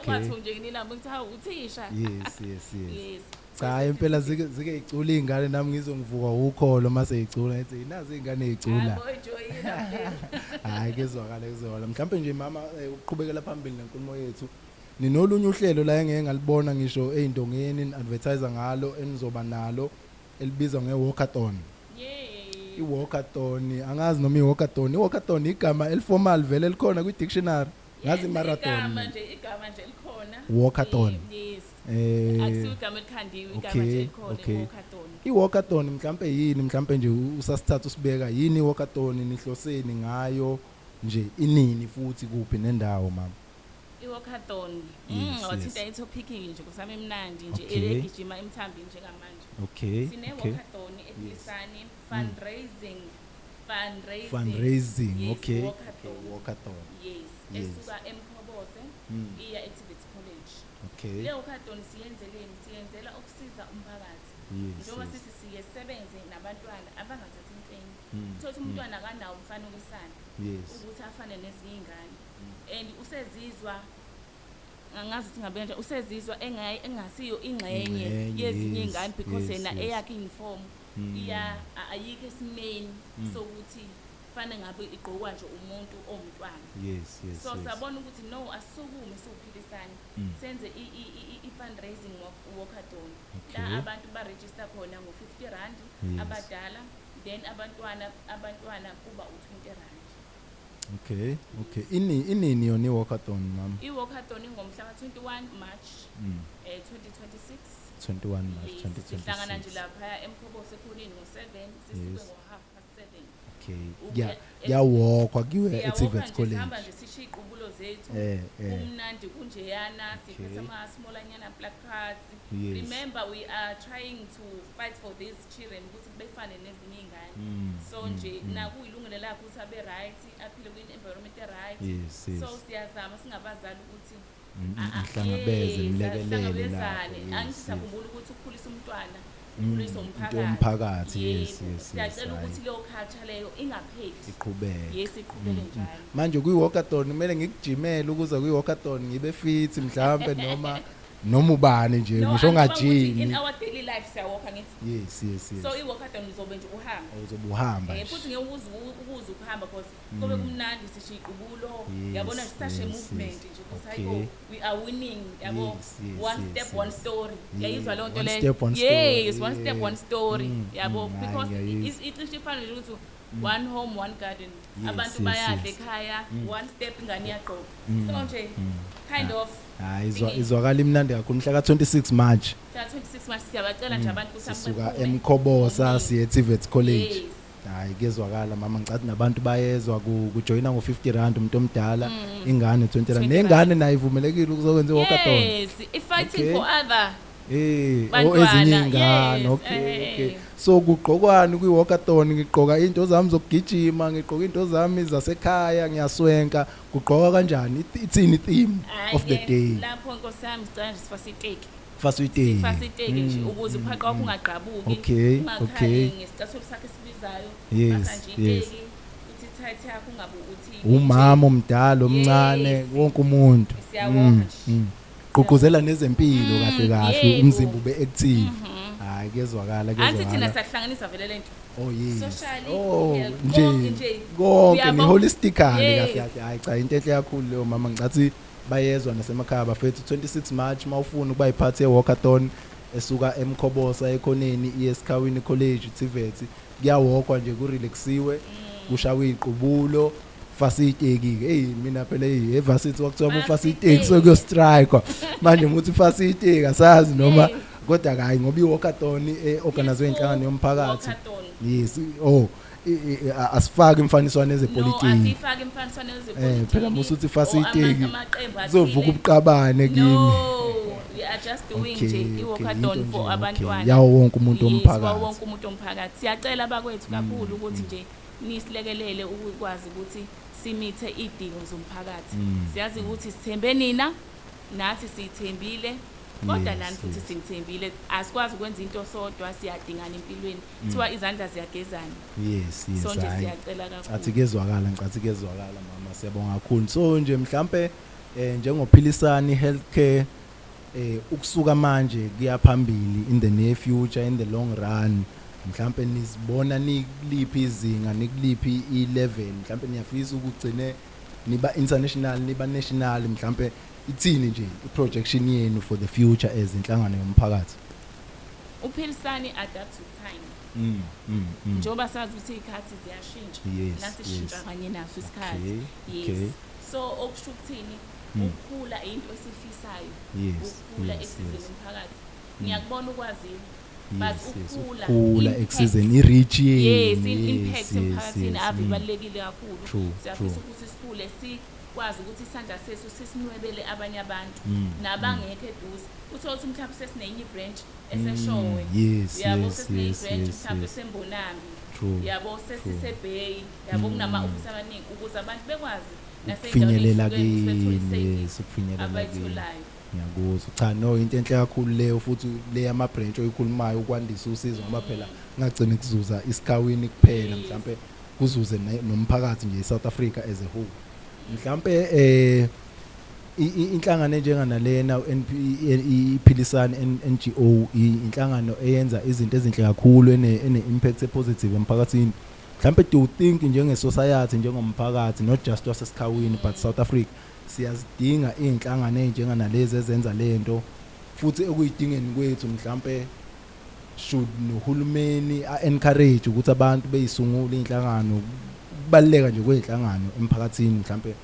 Ungathi nje nginilamba ngithi hawu, uthisha. yes yes Yes. Cha, impela zike icula izingane, nami ngizongivuka ukholo mase icula, ngithi nazi izingane ezicula. Hayi bo, enjoyile phela. Hayi, kezwakala, kezwakala. Mhlawumbe nje mama, ukuqhubekela phambili nenkulumo yethu, ninolunye uhlelo la engeke ngalibona ngisho ey'ndongeni ni-advertise ngalo, enizoba nalo elibizwa nge-walkathon. I-walkathon, angazi noma i-walkathon igama eliformal vele elikhona kwi-dictionary, ngazi i-marathon. Igama nje elikhona. Walkathon. Yes. Akusiyo igama elikhandiwe, igama nje elikhona, i-walkathon. I-walkathon mhlampe yini? Mhlampe nje usasithatha usibeka, yini i-walkathon, nihloseni ngayo nje, inini futhi kuphi nendawo, mama? I-walkathon, wathinta i-topic nje kusami emnandi nje, egijima emthambini njengamanje. Sine-walkathon ephilisani, fundraising. Fundraising. Yes, walkathon. Okay, walkathon. Yes. Esuka eMkhobose iya e-TVET College. Le walkathon siyenzeleni? Siyenzela ukusiza umphakathi, njengoba sithi siye sisebenze nabantwana abangathathi intweni. Thothi umntwana akanawo umfanekisano ukuthi afane nezinye iy'ngane, and usezizwa, angazi ukuthi ngabe kanjani, usezizwa engasiyo ingxenye Ingxenye, yezinye iy'ngane because yena eyakhe i-uniform iya ayikho esimeni sokuthi fanele ngabe igqokwa nje umuntu owumntwana. So sabona ukuthi no, asisukume siwuphilisane, senze i-fundraising walkathon la abantu ba-register khona ngo-50 rand, abadala. Then abantwana kuba u-20 rand. Okay, inini yona i-walkathon, mama? I-walkathon ingomhla ka-21 March 2026. 21 March. Yes, sihlangana nje 2026. Laphaya eMkhobosi ekhoneni ngo-7, sisuke ngo-7:30. Kuyawalkwa kuyiwe Siyawalka e-TVET nje, College. Sihamba nje sishiye iy'qubulo zethu. Kumnandi kunjeyana, siphethe ama-smallanyana placards. Remember, we are trying to fight for these children ukuthi befane nezinye iy'ngane. So nje nakuyilungelo lakhe ukuthi abe right, aphile kwi-environment e-right. So siyazama singabazali ukuthi Nihlangabeze, yes, nilekelele sihlangabezane. lapho. Angithi siyakhumbula ukuthi ukukhulisa umntwana ukukhulisa Into umphakathi. yomphakathi, yes. Yebo, siyacela hhayi. ukuthi leyo culture leyo ingapheli. Iqhubeke. Yes, iqhubeke njalo. Manje kwi-walkathon kumele ngikujimele ukuze kwi-walkathon ngibe fit mhlampe, noma ubani nje No, ngisho angicabanga ukuthi ongajimi? in our daily life siyawalka, ngithi. Yes. So i-walkathon uzobe nje uhamba. Uzobe uhamba nje. Futhi ngeke ukuze ukuhamba because kobe kumnandi, sishiya iqubulo. Yabona, such a movement nje ukuthi hayibo, we are winning, yabo. Yes, One step, one story. Yayizwa leyo nto One leyo? step, one story. Yes, one step, one story. Yabo, Hhayi, because ngiyayizwa. icishe ifana nje ukuthi one home, one garden. Abantu bayadla ekhaya, one step ingane iyagqoka. So nje kind of Hayi, thingy. Izwakala imnandi kakhulu. Mhla ka-26 March. Mhla 26 March, siyabacela nje abantu ukuthi Sisuka baphume. eMkhobosa Ngobuningi. siye e-TVET College. Yes. Hayi, kuyezwakala, mama. Ngicathi nabantu bayezwa, kujoyina ngo-50 rand umuntu omdala, ingane 20 rand. 20. Nengane nayo ivumelekile ukuzokwenza i-walkathon? Yes, i-fighting for other Eh, oh, bantwana, ezinye iy'ngane. Yes. Okay. So kugqokwani kwi-walkathon? Ngigqoka into zami zokugijima, ngigqoka into zami zasekhaya, ngiyaswenka. Kugqoka kanjani? Ithini i-theme of the Hhayi-ke, day? Lapho nkosi yami sicela nje sifase iteki. Fase iteki. Sifase iteki nje ukuze uphaqo wakho ungagqabuki. Ungakhali ngesicathulo sakho esibizayo. Fasa nje iteki, uthi tight yakho ungabe uthi Umama omdala, omncane, wonke umuntu. Siyawalka nje. Gqugquzela nezempilo kahle kahle, umzimba ube active. Hayi, kuyezwakala, Angithi thina kuyezwakala. siyahlanganisa vele lento. Oh yes. Socially, Oh, health, nje konke nje. Konke Uyabo? ni holistically kahle kahle. Hayi cha, into enhle kakhulu leyo, mama. Ngicathi bayezwa nasemakhaya bafethu. 26 March, mawufuna ukuba yiphathi ye-walkathon esuka eMkhobosa ekhoneni iye eSikhawini College TVET, kuyawalkwa nje, kurelaxiwe, kushawe iqubulo, fasa iteki ke. Hey, mina phela, hey, evarsity kwakuthiwa Fasa ufasa iteki iteki. sokuyostrike. Manje muthi fasa iteki, asazi noma kodwa hayi, ngoba i-walkathon e-organizwe inhlangano yomphakathi. Walkathon. Yes, oh, asifaki imfaniswano No, ezepolitiki. asifake imfaniswano ezepolitiki. Phela musuthi fasa Or iteki, amaqembu kuzovuka athile. ubuqabane kimi. No, we are just doing nje Okay, i-walkathon into for nje, okay. abantwana. Yawo wonke umuntu Yes, womphakathi. wawo wonke umuntu womphakathi. Siyacela bakwethu kakhulu ukuthi nje nisilekelele ukukwazi ukuthi simeete iy'dingo zomphakathi. Siyazi ukuthi sithembe nina, nathi siyithembile, kodwa nani futhi sinithembile. Asikwazi ukwenza into sodwa, siyadingana empilweni. Kuthiwa izandla ziyagezana. Yes. So nje Hhayi. siyacela Cathi kakhulu. kuyezwakala, ngicathi kuyezwakala, mama. Siyabonga kakhulu. So nje mhlambe njengoPhilisani Healthcare, ukusuka manje kuya phambili, in the near future, in the long run, mhlambe nizibona nikuliphi izinga, nikuliphi i-level? Mhlambe niyafisa ukugcine niba international, niba national? Mhlambe ithini nje i-projection yenu for the future as inhlangano yomphakathi? Uphilisani adapt to time. Njengoba sazi ukuthi iy'khathi ziyashintsha. Nathi sishintsha kanye naso isikhathi. Yes. So okusho ukuthini? Ukukhula into esifisayo. Ukukhula ekusizeni umphakathi. Ngiyakubona ukwaziwa. But ukukhula, Ukukhula impact. ekusizeni, i-reach yenu. Yes, impact emphakathini ave ibalulekile kakhulu. Siyafisa ukuthi sikhule, sikwazi ukuthi isandla sethu sisinwebele abanye abantu nabangekho eduze. Uthole ukuthi mhlawumbe sesinenye ibranch eseShowe. Yabo, sesinenye ibranch mhlawumbe eseMbonambi. Yabo, sesiseBay. Yabo, kunama-office amaningi ukuze abantu bekwazi nasey'ndaweni Ukufinyelela ey'hlukene ukuthi bethole kini. i-service Yes, ukufinyelela kini. abayitholayo. Ngiyakuzwa. Cha no, into enhle kakhulu leyo, futhi le ama branch oyikhulumayo, ukwandisa usizo, ngoba phela ngagcina kuzuza isikhawini kuphela, mhlambe kuzuze nomphakathi nje eSouth Africa as a whole. Mhlambe inhlangano enjenganalena NP iPhilisani NGO, inhlangano eyenza izinto ezinhle kakhulu, ene impact epositive emphakathini. Mhlambe do you think njenge society, njengomphakathi, not just wasesikhawini but South Africa, siyazidinga iy'nhlangano ey'njenganalezi ezenza lento, futhi ekuyidingeni kwethu mhlambe Should nohulumeni a-encourage ukuthi abantu beyisungule inhlangano, kubaluleka nje kwey'nhlangano emphakathini? Mhlampe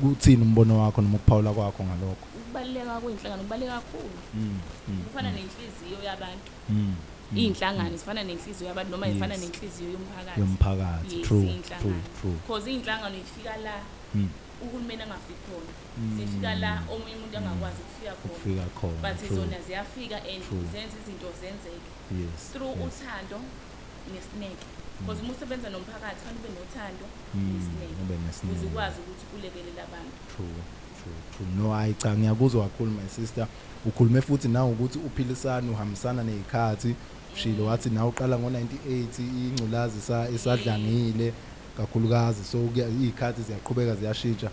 kuthini umbono wakho noma ukuphawula kwakho ngalokho? Ukubaluleka kwey'nhlangano kubaluleke kakhulu. Kufana nenhliziyo yabantu. Iy'nhlangano zifana nenhliziyo yabantu noma zifana nenhliziyo yomphakathi. Yomphakathi. Yes, true true iy'nhlangano. True. Because iy'nhlangano ifika la uhulumeni angafiki khona, zifika la omunye umuntu angakwazi ukufika khona. Ukufika khona. But zona ziyafika and zenza izinto zenzeke through uthando nesineke, because uma usebenza nomphakathi fanele ube nothando nesineke Ube ukuze nesineke. ukwazi ukuthi ulekelele abantu. True. No, hayi cha, ngiyakuzwa kakhulu, my sister. Ukhulume futhi nawe ukuthi uPhilisani uhambisana nezikhathi. Ushilo wathi nawe uqala ngo98 ingculazi isadlangile kakhulukazi, so izikhathi ziyaqhubeka ziyashintsha.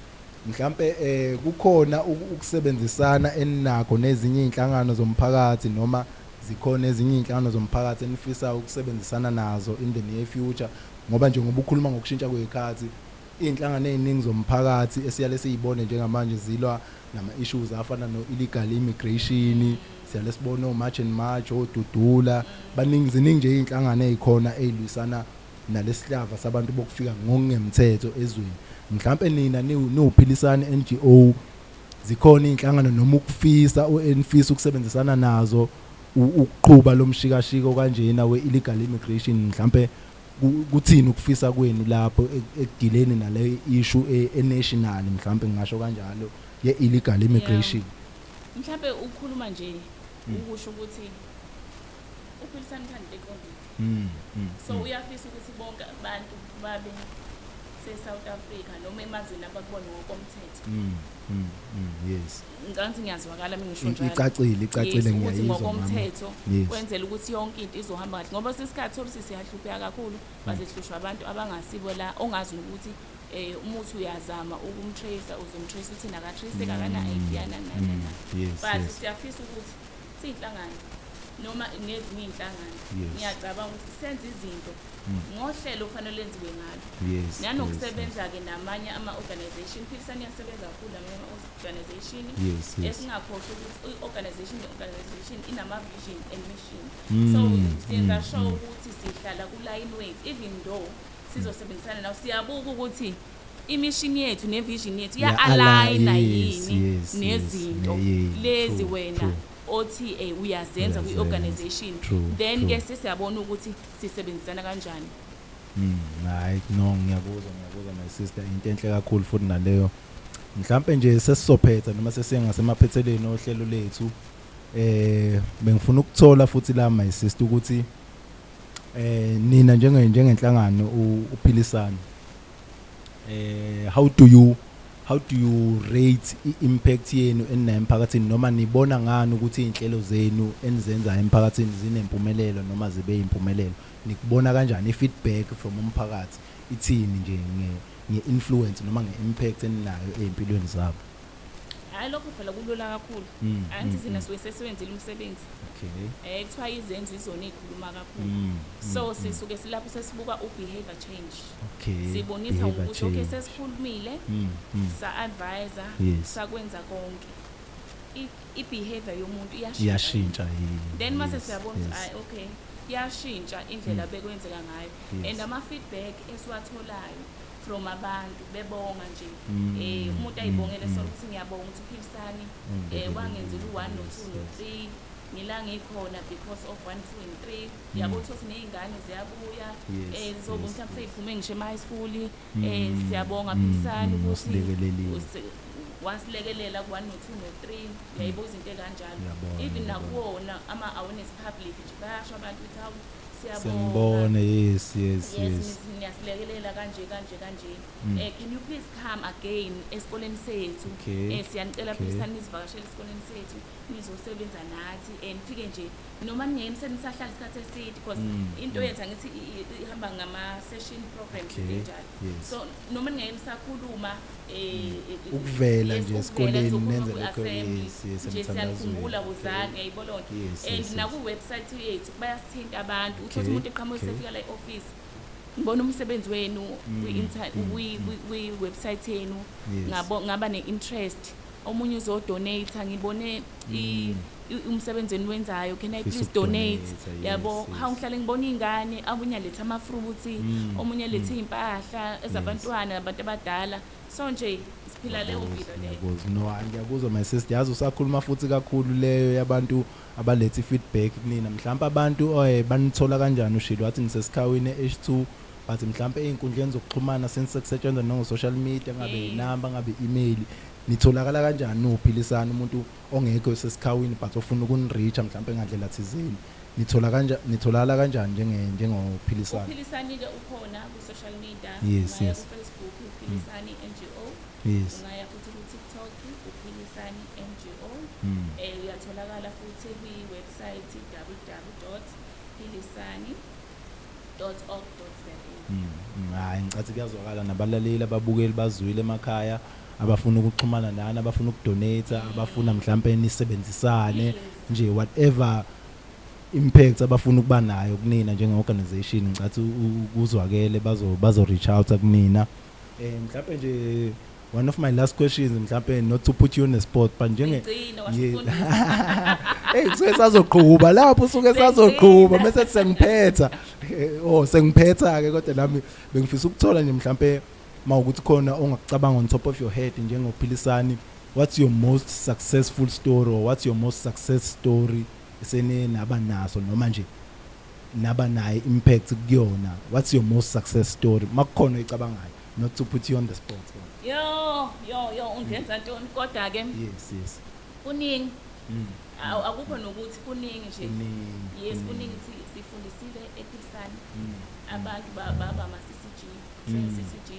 Mhlambe kukhona ukusebenzisana eninakho nezinye inhlangano zomphakathi, noma zikhona ezinye inhlangano zomphakathi enifisa ukusebenzisana nazo in the near future? Ngoba nje ngoba ukhuluma ngokushintsha kwezikhathi, iy'nhlangano ey'ningi zomphakathi esiyale siyibone njengamanje zilwa nama-issues afana no-illegal immigration. Siyale sibone o-March and March, oDudula, baningi, ziningi nje iy'nhlangano ey'khona ey'lwisana nalesihlava sabantu bokufika ngokungemthetho ezweni. Mhlampe nina niwuPhilisani NGO, zikhona iy'nhlangano noma ukufisa enifisa ukusebenzisana nazo ukuqhuba lo mshikashiko kanjena we-illegal immigration? Mhlampe kuthini ukufisa kwenu lapho ekudileni nale issue e-national, mhlampe ngingasho kanjalo, ye-illegal immigration? Mhlawumbe ukukhuluma nje ukusho ukuthi uPhilisani uthanda eqondile, so uyafisa ukuthi bonke abantu babe se-South Africa noma emazweni abakubona ngokomthetho. Ngicabanga ukuthi ngiyazwakala uma ngisho njalo. Icacile, icacile. Yes, ukuthi Ngiyayizwa, mama. ngokomthetho kwenzela ukuthi yonke into izohamba kahle, ngoba sesikhathi thola ukuthi siyahlupheka kakhulu, basehlushwa abantu abangasibo la, ongazi nokuthi umuthi uyazama ukumtrace, uzomtrace uthi nakatrace akana ID, nani nani nani. But siyafisa ukuthi siyinhlangano noma nezinye iy'nhlangano, ngiyacabanga ukuthi senze izinto ngohlelo ofanele lenziwe ngalo nanokusebenza-ke namanye ama-organization. Philisani iyasebenza kakhulu namanye ama-organization. Esingakhohlwa ukuthi i-organization ne-organization inama-vision and mission, so siyenza sure ukuthi sihlala kulayini wethu. Even though sizosebenzisana nawo, siyabuka ukuthi i-mission yethu ne-vision yethu iya-aligna yini nezinto lezi wena othi uyazenza Uyazenza. kwi-organization. Then ke sesiyabona ukuthi sisebenzisana kanjani. Hayi no, ngiyakuzwa, ngiyakuzwa, my sister, into enhle kakhulu futhi naleyo. Mhlambe nje sesizophetha noma sesiye ngasemaphethelweni ohlelo lethu. Bengifuna ukuthola futhi la, my sister, ukuthi nina njengenhlangano uPhilisani, how do you rate i-impact yenu eninayo emphakathini, noma nibona ngani ukuthi iy'nhlelo zenu enizenzayo emphakathini zinempumelelo noma zibe impumelelo? Nikubona kanjani, i-feedback from umphakathi ithini nje nge-influence noma nge-impact eninayo ey'mpilweni zabo? Hhayi, lokho phela kulula kakhulu. Angithi thina suke sesebenzile umsebenzi. Kuthiwa izenzo izona ey'khuluma kakhulu. So sisuke silapho sesibuka u-behavior change. Sibonisa Behavior ukuthi okay, change. sesikhulumile, sa-advise, sakwenza konke. I-behavior yomuntu iyashintsha. Iyashintsha yini? Then mase siyabona ukuthi hayi, okay, iyashintsha indlela bekwenzeka ngayo. And ama-feedback esiwatholayo from abantu bebonga nje, umuntu ayibongele sona ukuthi ngiyabonga ukuthi uPhilisani wangenzela u-1 no-2 no-3, ngila ngikhona because of 1 2 and 3. Yabo, uthi ney'ngane ziyabuya, zobe mhlawumbe sey'phume ngisho ema-high school, siyabonga Philisani ukuthi Usilekelelile. Wasilekelela ku-1 no-2 no-3. Uyayibuza izinto ey'kanjalo. Ngiyabona, Even ngiyabona. nakuwona ama-awareness public nje, bayasho abantu ukuthi hawu, siyabonga. Siyangibona, yes. Yes, niyasilekelela kanje kanje kanje. Can you please come again esikoleni sethu? Siyanicela, please nisivakashele esikoleni sethu, nizosebenza nathi and fike nje noma ningeke senisahlala isikhathi eside, because into yethu angithi ihamba ngama-session programs njalo. So noma ningeke nisakhuluma Ukuvela yes, nje ukuvela, esikoleni nizokhuluma nenze lokho, kwi-assembly. yes, Nje emthandazweni. siyanikhumbula, wozani, uyayibona loo nto. And naku-website yethu bayasithinta abantu, uthole umuntu eqhamuka sefika la e-office, ngibona umsebenzi wenu kwi-website yenu, ngaba ne-interest. Omunye uzodonate, ngibone umsebenzi eniwenzayo, can I Fisa please donate? ukudonate, yes, Yabo, hawu, ngihlale ngibona iy'ngane, omunye alethe ama-fruits, omunye alethe iy'mpahla ezabantwana, abantu abadala. So nje siphila leyo mpilo leyo. Ngiyakuzwa. No, hayi, ngiyakuzwa, my sister. Yazi, usakhuluma futhi kakhulu leyo yabantu abaletha i-feedback kunina, mhlawumbe abantu banithola kanjani? Ushilo wathi niseSikhawini H2, but mhlawumbe ey'nkundleni zokuxhumana, since sekusetshenzwa nango-social media, ngabe inamba, ngabe i-email, nitholakala kanjani uPhilisani? Umuntu ongekho sesikhawini but ofuna ukunireacha mhlawumbe ngandlela thizeni, nithola kanjani, nitholakala kanjani njengoPhilisani? UPhilisani-ke ukhona ku-social media. Ungaya ku-Facebook, uPhilisani NGO. Ungaya futhi ku-TikTok, uPhilisani NGO. Uyatholakala futhi kwi-website www.philisani.org.za. Hayi, ngicathi kuyazwakala, nabalaleli, ababukeli bazwile emakhaya, abafuna ukuxhumana nani, abafuna ukudonate, abafuna mhlambe nisebenzisane, nje whatever impact abafuna ukuba nayo kunina njenge-organization, ngicathi kuzwakele, bazo reach out kunina. Mhlambe nje one of my last questions, mhlambe not to put you on the spot, but njenge Sigcina washo umfundisi. Hey, kusuke sazoqhuba lapho, usuke sazoqhuba bese sengiphetha. Oh, sengiphetha ke, kodwa nami bengifisa ukuthola nje mhlambe mawukuthi khona ongakucabanga on top of your head njengoPhilisani, what's your most successful story or what's your most success story esene naba naso, noma nje naba naye impact kuyona? What's your most success story, makukhona oyicabangayo, not to put you on the spot? Yo yo yo, ungenza ntoni kodwa ke? Yes. Kuningi. Akukho nokuthi kuningi nje. Kuningi. Yes, kuningi. Sifundisile ePhilisani abantu baba ama-CCG, train CCG,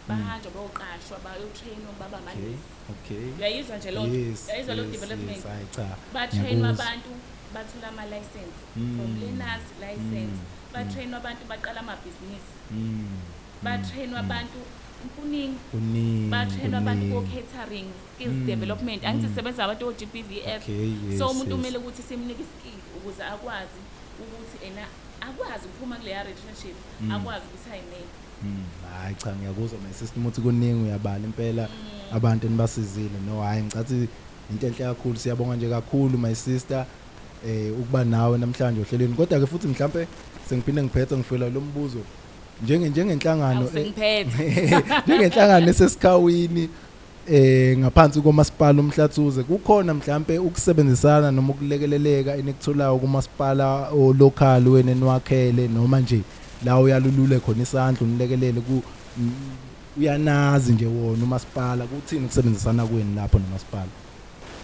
bahanjwa bayoqashwa, bayotrainwa, baba amanesi. Uyayizwa nje lo nto? Uyayizwa lo development? Yes, hayi cha. Batrainwa Ngiyakuzwa. abantu, bathola ama-license, from learners license. Batrainwa abantu, baqala amabhizinisi. Batrainwa abantu, kuningi. Kuningi. Batrainwa abantu Kuningi. ko-catering skills development. Angithi sisebenza abantu o-GBVF? So umuntu kumele ukuthi simnike iskill ukuze akwazi ukuthi ena akwazi ukuphuma kuleya relationship, akwazi ukuthi ayimele. Hayi cha, ngiyakuzwa, my sister, ukuthi kuningi, uyabala impela abantu enibasizile. No, hayi, ngicathi into enhle kakhulu. Siyabonga nje kakhulu, my sister, ukuba nawe namhlanje ohlelweni. Kodwa ke futhi mhlambe sengiphinde ngiphethe, ngifela lo mbuzo njengenhlangano Awusengiphethe. Njengenhlangano eseSikhawini, ngaphansi komasipala uMhlathuze, kukhona mhlambe ukusebenzisana noma ukulekeleleka enikutholayo kumasipala o local wena eniwakhele, noma nje la uyalulule khona isandla unilekelele ku uyanazi nje wona umasipala, kuthini ukusebenzisana kwenu lapho nomasipala?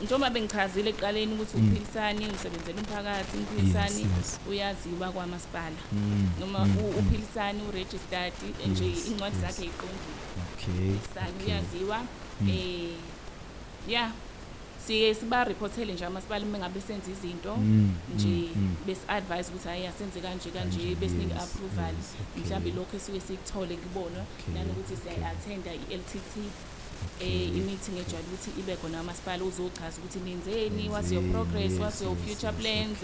Njengoba bengichazile ekuqaleni ukuthi uPhilisani usebenzela umphakathi, uPhilisani uyaziwa kwamasipala, noma uPhilisani uregistered nje, incwadi zakhe iqondile. Uphilisani uyaziwa. Yeah, siye siba-reportele nje amasipala uma ngabe senza izinto nje, besi-advise ukuthi hayi, asenze kanje kanje, Kanje, besinike approval. Mhlawumbe lokho esuke sikuthole kubona, nanokuthi siyayi-attenda i-LTT, i-meeting ejwayele ukuthi ibe khona umasipala uzochaza ukuthi nenzeni, what's your Nenzeni, progress, what's your future plans.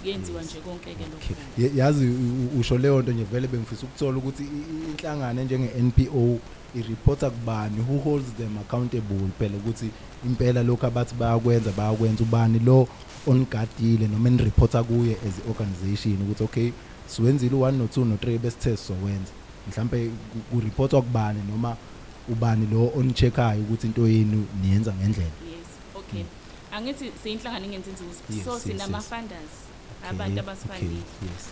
Kuyenziwa nje konke-ke lokho. Yazi, usho leyo nto nje, vele bengifisa ukuthola ukuthi inhlangano njenge-NPO ireporta kubani, who holds them accountable phela, ukuthi impela lokhu abathi bayakwenza bayakwenza, ubani lo onigadile noma enireporta kuye as i-organization ukuthi okay, siwenzile u-1 no-2 no-3 besithe sizowenza? Mhlampe kureportwa kubani, noma ubani lo oni-check-ayo ukuthi into yenu niyenza ngendlela? Yes, okay, angithi siyinhlangano engenzi inzuzo? So sinama-funders, abantu abasifundile,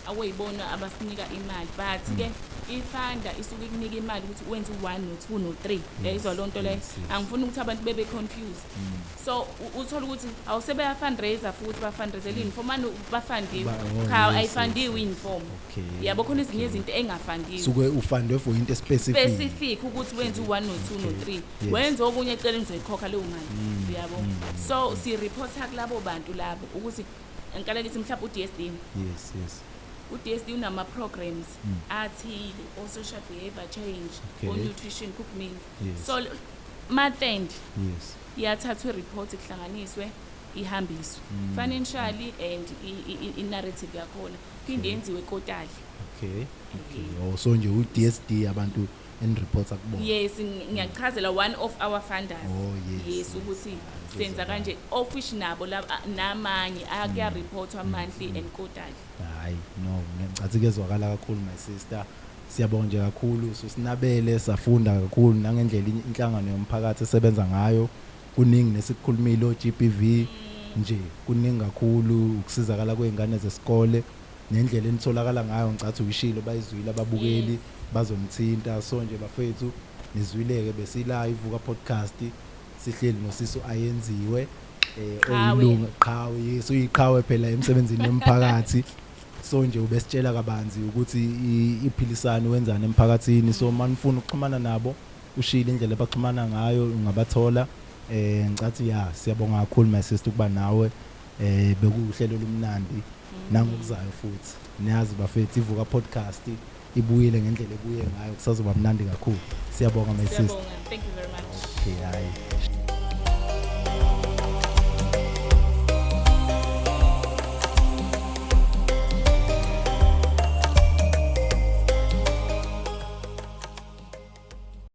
awuyibona abasinika imali, but-ke i-funder isuke ikunika imali ukuthi wenze u-1 no-2 no-3. Yayizwa loo nto leyo? Yes. Angifuni ukuthi abantu bebe confused. So uthole ukuthi awusebeya-fundraiser futhi ba-fundraisela i-uniform, mane bafundiwe. Oh, Cha, ayifundiwe i-uniform. Yabo, khona ezinye izinto engafundiwe. Suke ufundwe for into specific. Specific, ukuthi wenze u-1 no-2 no-3. Wenze okunye eceleni, uzoyikhokha leyo mali. Uyabo? So sireporta kulabo bantu labo ukuthi ngikalekise mhlawumbe u-DSD. Yes. U-DSD unama-programs athile, o-social behavior change, o-nutrition, cook meals. So month end iyathathwa i-report, kuhlanganiswe, ihambiswe financially and i-narrative yakhona phinde yenziwe quarterly. Okay. Oh, so nje u-DSD abantu Enireporta kubona. Yes, ngiyachazela one of our funders. Oh, yes, Yes, ukuthi Ah, senza ngizwa. kanje, of which nabo namanye akuyareportwa monthly and quarterly. Hayi no, ngiyacathi kezwakala kakhulu, my sister. Siyabonga nje kakhulu, susinabele safunda kakhulu nangendlela inhlangano yomphakathi esebenza ngayo. Kuningi nesikukhulumile, o-GBV nje, kuningi kakhulu, ukusizakala kwey'ngane zesikole nendlela enitholakala ngayo. Ngicathi uyishilo, bayizwile ababukeli. Bazomthinta. So nje bafethu, nizwileke, besila iVuka Podcast, sihleli nosiso ayenziwe Qhawe. Oyilunga, qhawe, yes, uyiqhawe phela emsebenzini yomphakathi. So nje ubesitshela kabanzi ukuthi iPhilisani wenzani emphakathini. So manifuna ukuxhumana nabo, ushilo indlela abaxhumana ngayo, ungabathola. Ngicathi ya, siyabonga kakhulu, my sister, ukuba nawe. Bekuhlelo lumnandi nangokuzayo futhi. Niyazi bafethu, iVuka Podcast ibuyile ngendlela ebuye ngayo, kusazoba mnandi kakhulu. Siyabonga, my sister. Siyabonga, thank you very much. Okay, hayi.